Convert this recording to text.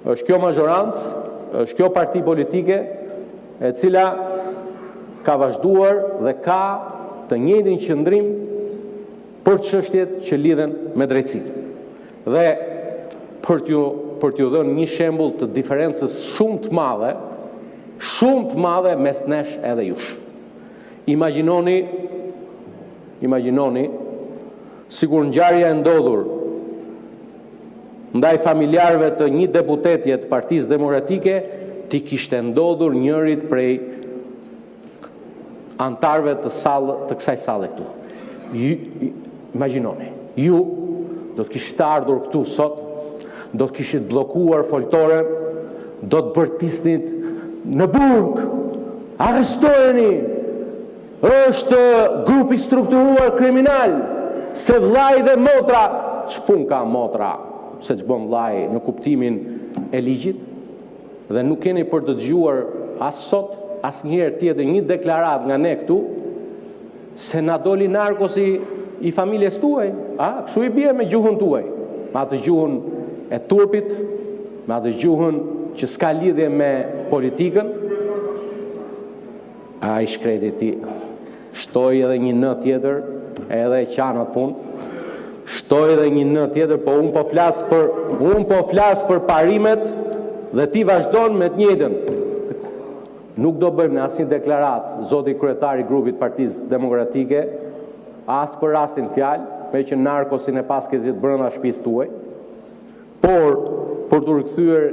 Është kjo mazhorancë, është kjo parti politike e cila ka vazhduar dhe ka të njëjtin qëndrim për çështjet që lidhen me drejtësinë. Dhe për t'ju për t'ju dhënë një shembull të diferencës shumë të madhe, shumë të madhe mes nesh edhe jush. Imagjinoni, imagjinoni sikur ngjarja e ndodhur ndaj familjarëve të një deputeteje të Partisë Demokratike t'i kishte ndodhur njërit prej anëtarëve të sallë të kësaj salle këtu. Ju, imagjinoni, ju do të kishit ardhur këtu sot, do të kishit bllokuar foltoren, do të bërtisnit në burg, arrestojeni, është grup i strukturuar kriminal, se vllai dhe motra, ç'punë ka motra, se ç'bën vllai në kuptimin e ligjit, dhe nuk keni për të dëgjuar as sot, asnjëherë tjetër një deklaratë nga ne këtu, se na doli narkosi i familjes tuaj, a, kështu i bie me gjuhën tuaj, me atë gjuhën e turpit, me atë gjuhën që s'ka lidhje me politikën, a i shkreti ti, shtoi edhe një në tjetër, edhe e qan atë punë, shtoi edhe një në tjetër, po unë po flas për unë po flas për parimet dhe ti vazhdon me të njëjtën. Nuk do bëjmë në asnjë deklaratë, zoti kryetar i grupit të Partisë Demokratike, as për rastin në fjalë, meqë narkosin e paskësit brenda shtëpisë tuaj, por për t'u rikthyer.